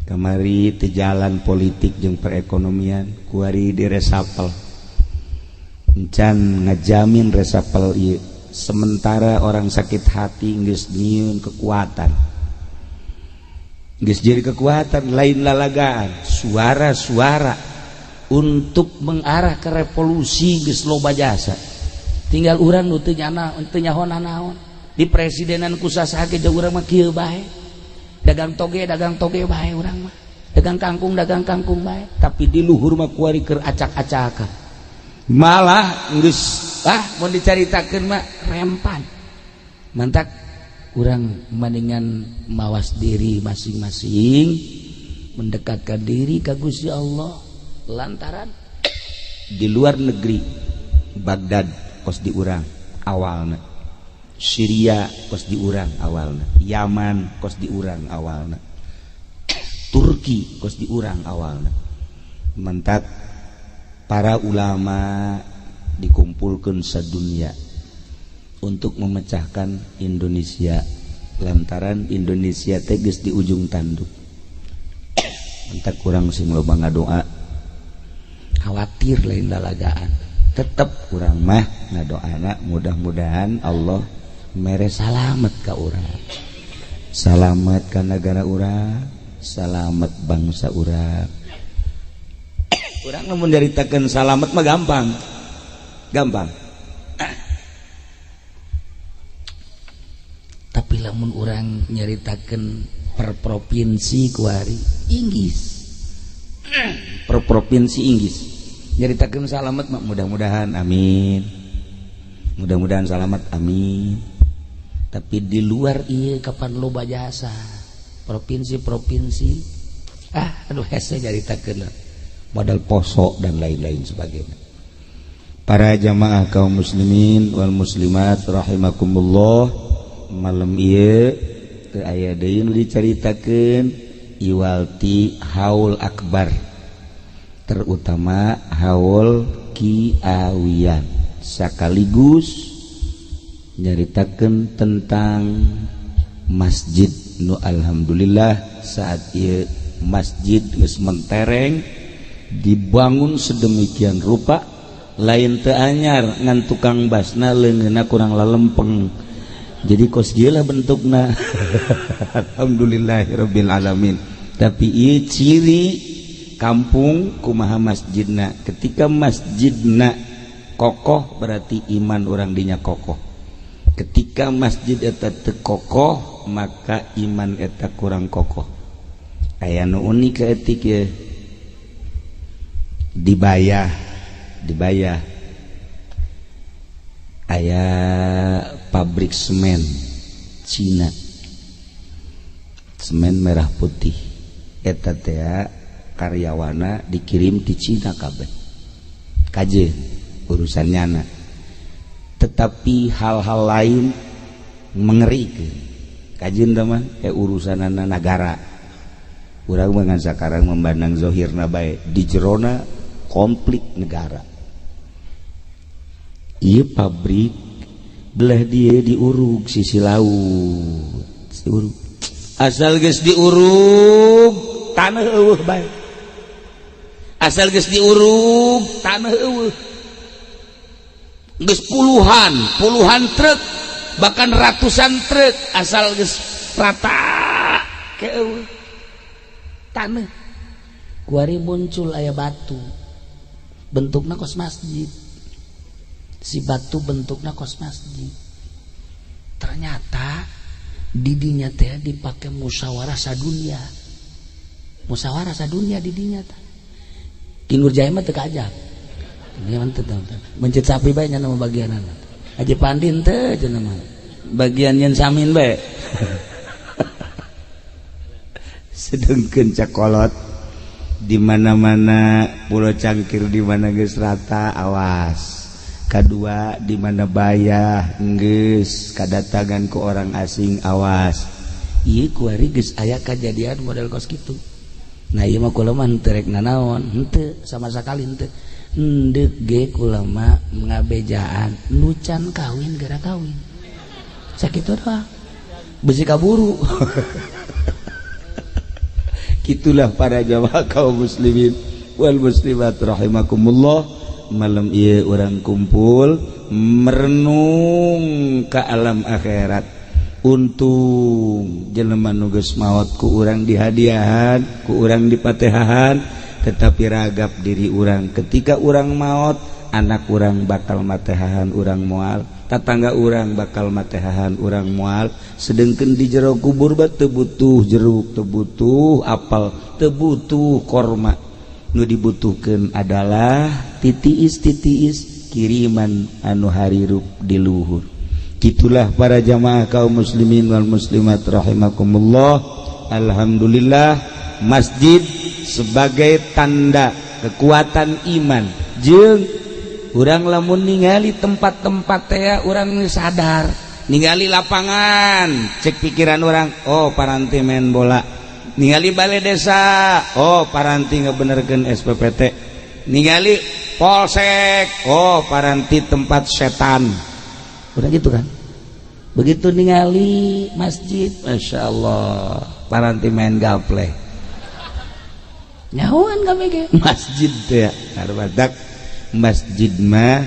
Kamari teu jalan politik jeung perekonomian, kuari diresapel. Encan ngajamin resapel ieu. Sementara orang sakit hati geus nyieun kekuatan. Geus jadi kekuatan lain lalagaan, suara-suara untuk mengarah ke revolusi geus loba jasa. Tinggal urang nu teu nyana teu nyaho nanaon. Di presidenan ku sasaha ge urang mah kieu bae. Dagang toge bae urang mah. Dagang kangkung bae. Tapi di luhur mah kuari keur acak-acakan. Malah geus ah mun dicaritakeun mah rempan. Mantak urang mendingan mawas diri masing-masing, mendekatkan diri ka Gusti Allah lantaran di luar negeri Baghdad kos di urang awalna, Syria kos di urang awalna, Yaman kos di urang awalna, Turki kos di urang awalna. Mentak para ulama dikumpulkan sedunia untuk memecahkan Indonesia lantaran Indonesia teh geus di ujung tanduk. Mentak kurang sing loba ngadoa, khawatir lain lalagaan, tetep kurang mah ngadoana mudah-mudahan Allah mere salamet ka urang, salamet ka negara urang, salamet bangsa urang. Urang lamun nyaritakeun salamet mah gampang, gampang. Tapi lamun urang nyaritakeun per provinsi kuari Inggris, per provinsi Inggris nyaritakeun salamet mah mudah-mudahan amin, mudah-mudahan salamet amin. Tapi di luar ieu kapan loba jasa provinsi-provinsi, ah aduh hese nyaritakeun modal poso dan lain-lain sebagainya. Para jamaah kaum muslimin wal muslimat rahimakumullah, malam ieu teu aya deui nu dicaritakeun iwalti haul akbar, terutama haul Kiawian, sekaligus nyaritakeun tentang masjid nu alhamdulillah saat ieu masjid geus mentereng dibangun sedemikian rupa, lain teu anyar ngan tukang basna leungeunna kurang lalempeng, jadi kos ieu lah bentukna. Alhamdulillahirabbil alamin. Tapi ieu ciri kampung kumaha masjidna, ketika masjidna kokoh berarti iman orang dinya kokoh, ketika masjid eta teu kokoh maka iman eta kurang kokoh. Aya nu unik keetik ye, dibayah aya pabrik semen Cina, semen merah putih eta teh karyawana dikirim di Cina kabeh kaje urusan nyana. Tetapi hal-hal lain mengerikan kajeun teh mah urusanana nagara. Urang mah ngan sakarang memandang zohirna bae, di jerona konflik negara. Ieu pabrik belah dia diurug sisi laut, diurug. Asal geus diurug tanah eueuh bae. Asal geus diurug tanah eueuh. Geus puluhan truk, bahkan ratusan truk asal geus rata ke eueuh tanah. Kuari muncul aya batu bentukna kos masjid. Si batu bentukna kos masjid. Ternyata didinya teh dipake musyawarah sadunia. Musyawarah sadunia didinya teh. Ki Nur Jaya mah teu kaajak. Ini mah teu mencet sapi bae nya nama bagianana. Haji Pandin teu cenah mah. Bagian nyen samin bae. Sedengkeun cakolot di mana-mana Pulau Cangkir di mana geus rata awas. Kedua di mana bayah geus kadatangan ku orang asing awas. Ieu kuari geus aya kajadian model kos kitu. Nah ieu mah kula mah henteu rek nanaon, henteu sama sakali henteu. Endek ge kulama ngabejaan nu can kawin gara kawin. Sakitu doang. Besi kaburu. Itulah para jamaah kaum muslimin wal muslimat rahimakumullah. Malam ieu urang kumpul merenung ke alam akhirat. Untung jelema nu geus maot ku urang dihadiahan, ku urang dipatehahan, tetapi ragap diri urang ketika urang maot, anak urang bakal matehahan urang moal, tatangga urang bakal matehahan urang moal. Sedengkeun di jero kubur ba teu butuh jeruk, teu butuh apel, teu butuh korma. Nu dibutuhkeun adalah titiis-titiis kiriman anu harirup di luhur. Gitulah para jamaah kaum muslimin wal muslimat rahimakumullah. Alhamdulillah, masjid sebagai tanda kekuatan iman. Jeung urang lamun ningali tempat-tempat teh urang sadar, ningali lapangan cek pikiran urang, oh paranti main bola. Ningali balai desa, oh paranti ngebenerkeun SPPT. Ningali polsek, oh paranti tempat setan. Udah gitu kan. Begitu ningali masjid, masya Allah, paranti main gaple. Nyahuan KBG masjid teh arbadak masjid mah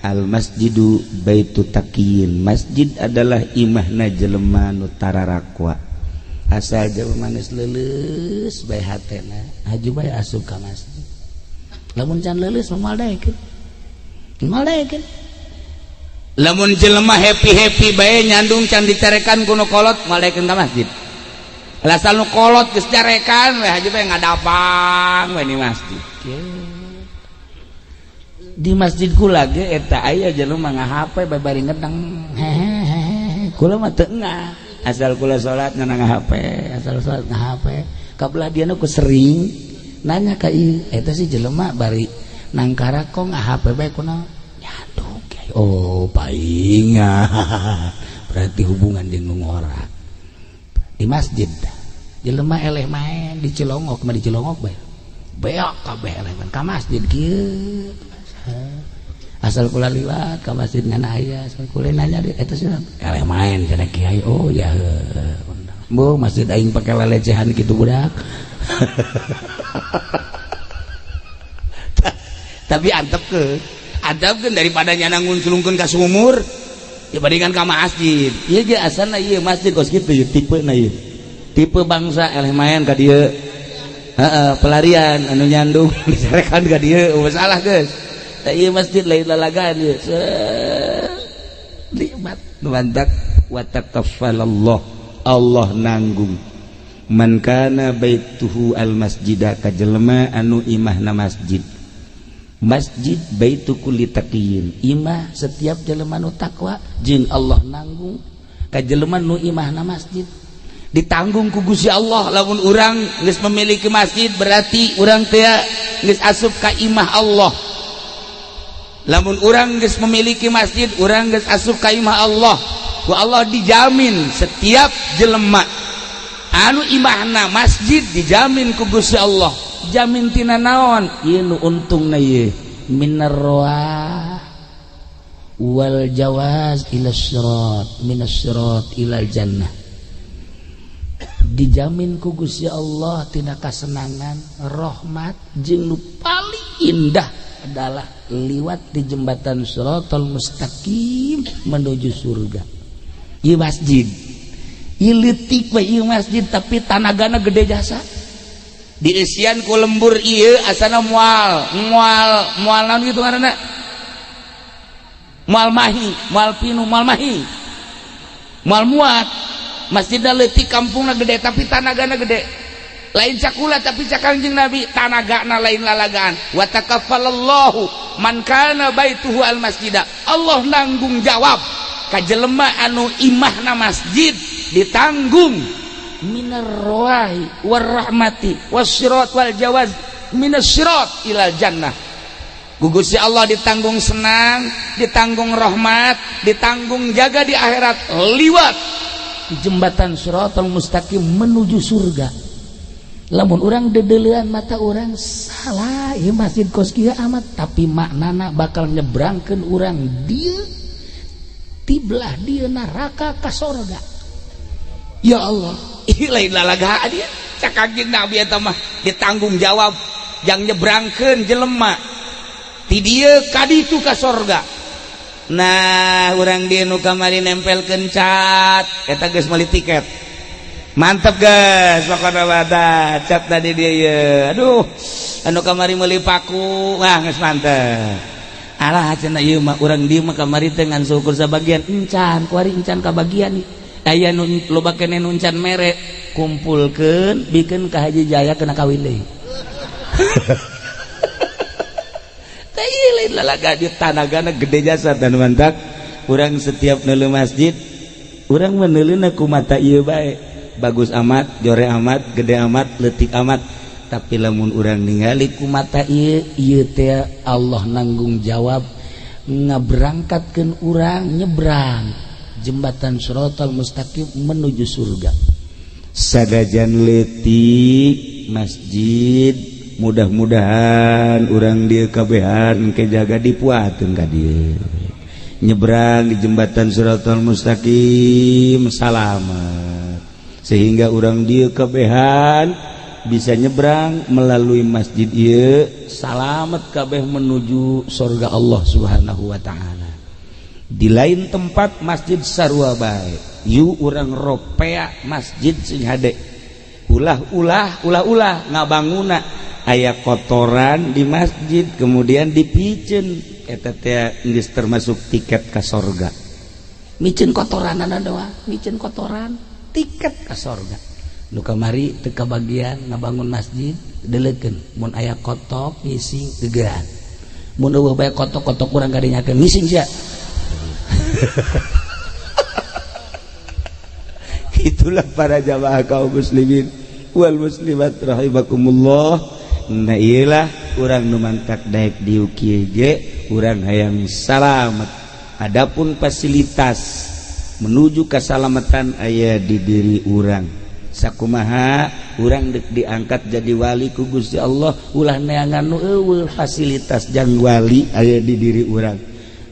al masjidu baitu taqiyin. Masjid adalah imahna jelema nu tararakwa. Asal jelema geus leuleus bae hatena, haju bae asup ka masjid. Lamun can leuleus mah moal daekeun. Moal daekeun. Lamun jelema happy-happy bae nyandung can dicarekan ku nu kolot, moal daekeun ka masjid. Asal nu kolot geus carekan we haju bae ngadapang we di masjid. Di masjid kula ge eta aya jelema nga-HP bae bari ngedeng. Hehehe. Kula mah teu engah. Asal kula salat ngan nga-HP, asal salat nga-HP. Kabelah dieu ku sering nanya ka ieu, eta si jelema bari nangkara kok nga-HP bae kunaon? Nyandung kiai. Oh, painga. Berarti hubungan jeung nu ngora. Di masjid jelema eleh main di Cilongok mah di Cilongok bae. Beak kabeh eleh main ka masjid kieu. Asal kula liwat ka masjid ngan aya, asal kula nanya di eta sih eleh main cenah kiai. Oh ya heuh. Bu, masjid aing pake lelecehan kitu budak. Tapi antepkeun. Antepkeun daripada nyana ngunculungkeun ka sumur dibandingkan ka masjid. Ieu ge asalna ieu masjid kos kitu ieu tipena ieu. Tipe bangsa eleh main ka dieu. Heeh, pelarian anu nyandung disarekan ka dieu, masalah geus. Tah ieu masjid lain lalagaan ieu. Nikmat nu mantak wa takaffalallah. Allah nanggung. Man kana baituhu al masjida ka jelema anu imahna masjid. Masjid baitu kulli taqiyin, imah setiap jelema nu takwa jeung Allah nanggung ka jelema nu imahna masjid. Ditanggung ku Gusti Allah. Lamun urang geus memiliki masjid berarti urang teh geus asup ka imah Allah. Lamun urang geus memiliki masjid, urang geus asup ka imah Allah. Ku Allah dijamin setiap jelema anu imahna masjid dijamin ku Gusti Allah. Jamin tina naon? Ieu nu untungna ieu minar roah wal jawaz ila sirat minas sirat ilal jannah. Dijamin ku Gusti Allah tina kasenangan, rahmat jeung nu paling indah adalah liwat di jembatan Siratal Mustaqim menuju surga. Ieu masjid. Ieu leutik we ieu masjid tapi tanagana gede jasa. Diisian ku lembur ieu asana moal, moal, moal naon kitu ngaranna? Moal mahi, moal pinu, moal mahi. Moal muat. Masjidna leutik, kampungna gede tapi tanagana gede. Lain cakula tapi cak Kangjeng Nabi, tanagana lain lalagaan. Wa takaffalallahu man kana baituhu al masjida. Allah nanggung jawab ka jelema anu imahna masjid ditanggung minar roahi war rahmati was sirat wal jawaz minas sirat ilal jannah. Ku Gusti Allah ditanggung senang, ditanggung rahmat, ditanggung jaga di akhirat liwat di jembatan Siratal Mustaqim menuju surga. Lamun urang dedelean mata urang salah ieu masjid kos kieu amat, tapi maknana bakal nyebrangkeun urang dieu tiblah dieu neraka ka sorga. Ya Allah, ih lain lalagaan ieu. Cak Kangjeng Nabi eta mah ditanggung jawab jang nyebrangkeun jelema ti dieu ka ditu ka sorga. Nah, urang dieu nu kamari nempelkeun cat eta geus meuli tiket. Mantap guys, pokoknya mata cat tadi dia ya. Aduh, anu kamari meuli paku, wah geus mantep. Alah cenah ieu mah urang dieu mah kamari teh ngan syukur sabagian encan, kuari encan kabagian nih. Aya nu loba keneh nu encan mere, kumpulkeun bikeun ka Haji Jaya kena kawin deui. Teh ieu lain lalaga di tanagana gede jasa dan mantak. Urang setiap neuleuh masjid, urang meneuleuhna ku mata ieu bae. Bagus amat, jore amat, gede amat, leutik amat, tapi lamun urang ningali ku mata ieu, ieu teh Allah nanggung jawab ngaberangkatkeun urang nyebrang jembatan Shiratal Mustaqim menuju surga. Sagajan leutik masjid, mudah-mudahan urang dieu kabehan engke jaga dipuateun ka dieu. Nyebrang di jembatan Shiratal Mustaqim salamet. Sehingga orang dia kabehan bisa nyebrang melalui masjid ieu salamet kabeh menuju surga Allah Subhanahu wa taala. Di lain tempat masjid sarua bae, yu urang ropea masjid sing hade. Ulah-ulah ulah-ulah ngabanguna aya kotoran di masjid kemudian dipiceun eta teh geus termasuk tiket ka sorga. Miceun kotoranana doa, miceun kotoran tiket ka sorga. Nu kamari teu kabagian ngabangun masjid deulekeun mun aya kotok ngising gegeran. Mun eueuh bae kotok-kotok urang kadinyakeun ngising sia. Itulah para jamaah kaum muslimin wal muslimat rahimakumullah. Nah iyalah urang nu mantak daek diuk kieu ge urang hayang salamet. Adapun fasilitas menuju keselamatan aya di diri urang. Sakumaha urang dek diangkat jadi wali ku Gusti Allah, ulah neangan nu eueuh fasilitas jang wali aya di diri urang.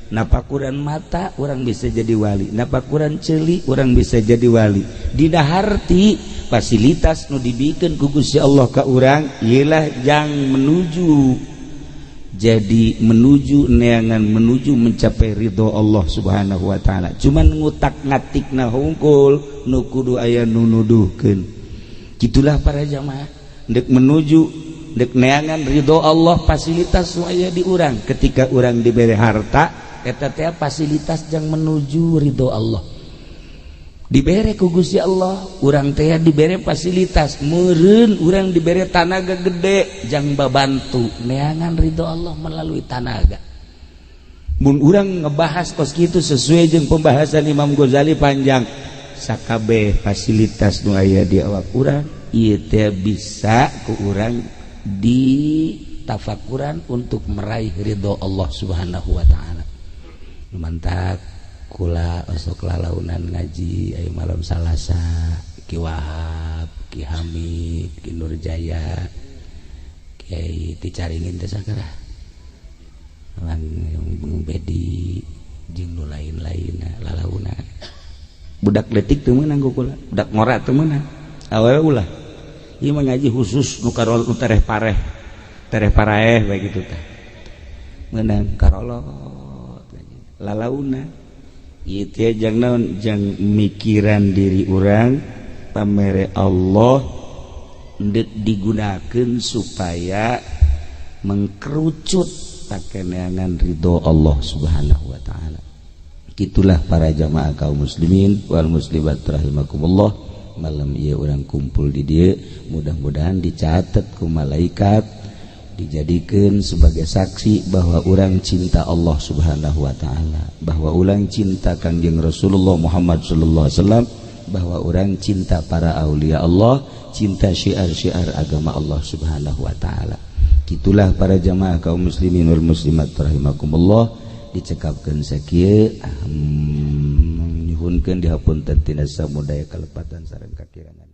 Napakuran mata urang bisa jadi wali, napakuran ceuli urang bisa jadi wali. Dina harti fasilitas nu dibikeun ku Gusti Allah ka urang ieulah jang menuju jadi menuju neangan menuju mencapai ridho Allah Subhanahu wa taala. Cuman ngutak ngatikna hungkul nu kudu aya nu nuduhkeun. Kitulah para jamaah dek menuju dek neangan ridho Allah fasilitas nu aya di urang. Ketika urang dibere harta eta teh fasilitas jang menuju ridho Allah. Dibere ku Gusti Allah, urang teh dibere fasilitas, meureun urang dibere tanaga gede jang babantu neangan ridho Allah melalui tanaga. Mun urang ngebahas kos kitu sesuai jeung pembahasan Imam Ghazali panjang, sakabeh fasilitas nu aya di awak urang ieu teh bisa ku urang ditafakuran untuk meraih ridho Allah Subhanahu wa taala. Mantap kula osok lalaunan ngaji ayo malam Salasa Ki Wahab, Ki Hamid, Ki Nurjaya, Kiai Ticaringin teh sakara lan yang bedi jeung nu lain-lainna lalaunan. Budak leutik teu meunang ku kula, budak ngora teu meunang. Awewe ulah. Ieu mah ngaji khusus nu karol nu tereh pareh. Tereh paraeh bae kitu tah. Meunang karolot lalaunan. Ieu teh jang naon jang mikiran diri urang pamere Allah deuk digunakeun supaya mengkerucut pakeneangan ridho Allah Subhanahu wa taala. Itulah para jamaah kaum muslimin wal muslimat rahimakumullah. Malam ieu urang kumpul di dieu mudah-mudahan dicatat ku malaikat dijadikan sebagai saksi bahwa orang cinta Allah Subhanahu wa taala, bahwa orang cinta Kangjeng Rasulullah Muhammad sallallahu alaihi wasallam, bahwa orang cinta para aulia Allah, cinta syiar-syiar agama Allah Subhanahu wa taala. Gitulah para jamaah kaum muslimin wal muslimat rahimakumullah. Dicekapkeun sakieu, nyuhunkeun dihapunten tina samudaya kalepatan sareng kakirangan.